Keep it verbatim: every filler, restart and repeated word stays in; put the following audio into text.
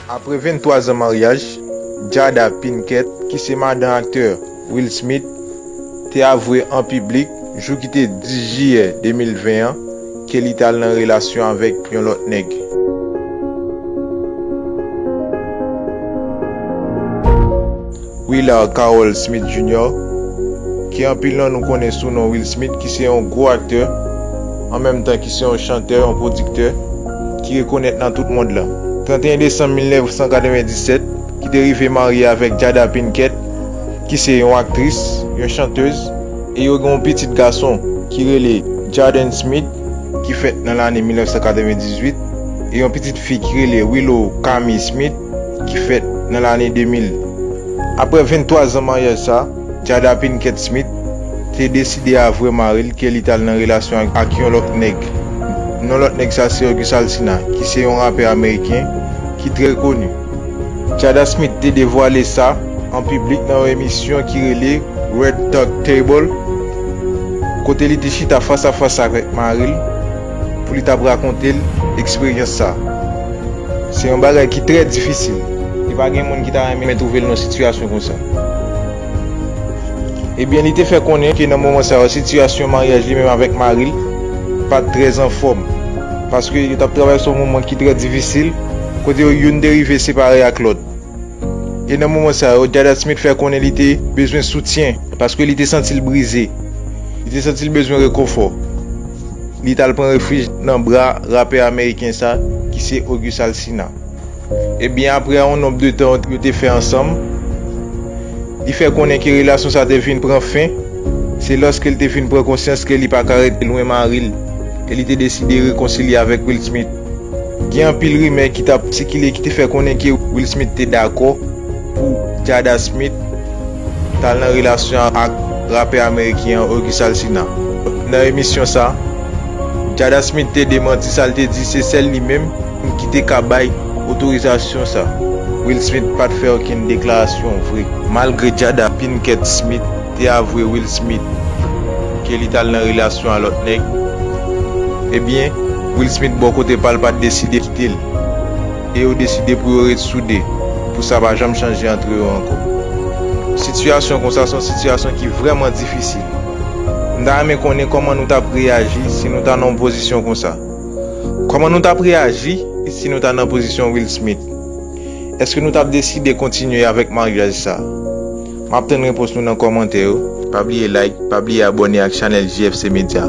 Apre venntwa zan maryaj, Jada Pinkett, ki se madan aktè Will Smith, te avwe an piblik jou ki te dis jiyè de mil ven an ke li t al nan relasyon avèk yon lòt nèg. Willard Carroll Smith Junior, ke anpil nan nou konnen sou non Will Smith, ki se yon gwo aktè, an menm tan ki se yon chantè, yon pwodiktè, ki rekonèt nan tout mond lan. Trannteyen desanm mil nèf san katrevenndisèt, ki te rive marye avèk Jada Pinkett, ki se yon aktris, yon chantèz, e yo gen yon pitit gason ki rele Jaden Smith, ki fèt nan lane mil nèf san katrevendizuit, e yon pitit fi ki rele Willow Cammy Smith, ki fèt nan lane de mil. Apre venntwa zan maryaj sa, Jada Pinkett Smith te deside avwe mari l ke li t al nan relasyon ak, ak yon lòt nèg. Non lòt nèg sa se August Alsina, ki se yon rapè ameriken ki trè koni. Jada Smith te devwale sa an piblik nan yon emisyon ki rele Red Talk Table, kote li te chita fas a fas avèk mari l pou li t ap rakonte l eksperyans sa. Se yon bagay ki trè difisil. E pa gen moun ki ta renmen twouve l nan sitiyasyon konsa. Ebyen, li te fè konnen ke nan moman sa yo, sitiyasyon maryaj li menm avèk mari l pa t trè anfòm, paske yo t ap travèse yon moman ki trè difisil, kote yo youn te rive separe ak lòt. E nan moman sa yo, Jada Smith fè konnen li te bezwen soutyen, paske li te santi l brize. Li te santi l bezwen rekonfò. Li t al pran refij nan bra rapè ameriken sa, ki se August Alsina. Ebyen, apre yon nonb de tan yo te fè ansanm, li fè konnen ke relasyon sa te vin pran fen, se lòske l te vin pran konsyans ke li pa ka rete lwen mari l, e li te deside rekonsilye avèk Will Smith. Gen anpil rimè ki t ap sikile ki te fè konnen ke Will Smith te dakò pou Jada Smith t al nan relasyon ak rapè ameriken an August Alsina. Nan emisyon sa, Jada Smith te demanti sa, l te di se sèl li menm ki te ka bay otorizasyon sa. Will Smith pa t fè okenn deklarasyon vre. Malgre Jada Pinkett Smith te avwe Will Smith ke li t al nan relasyon a lòt nèg, ebyen, Will Smith bò kote pa l pa t deside kite l. E yo deside pou yo ret soude, pou sa pa janm chanje antre yo ankò. Sitiyasyon konsa se yon sitiyasyon ki vrèman difisil. M ta renmen konnen kòman nou t ap reyaji si nou ta nan yon pozisyon konsa. Kòman nou t ap reyaji si nou ta nan pozisyon Will Smith? Èske nou t ap deside kontinye avèk maryaj sa? M ap tann repons nou nan kòmantè yo. Pa bliye like, pa bliye abòne ak chanèl J F C Media.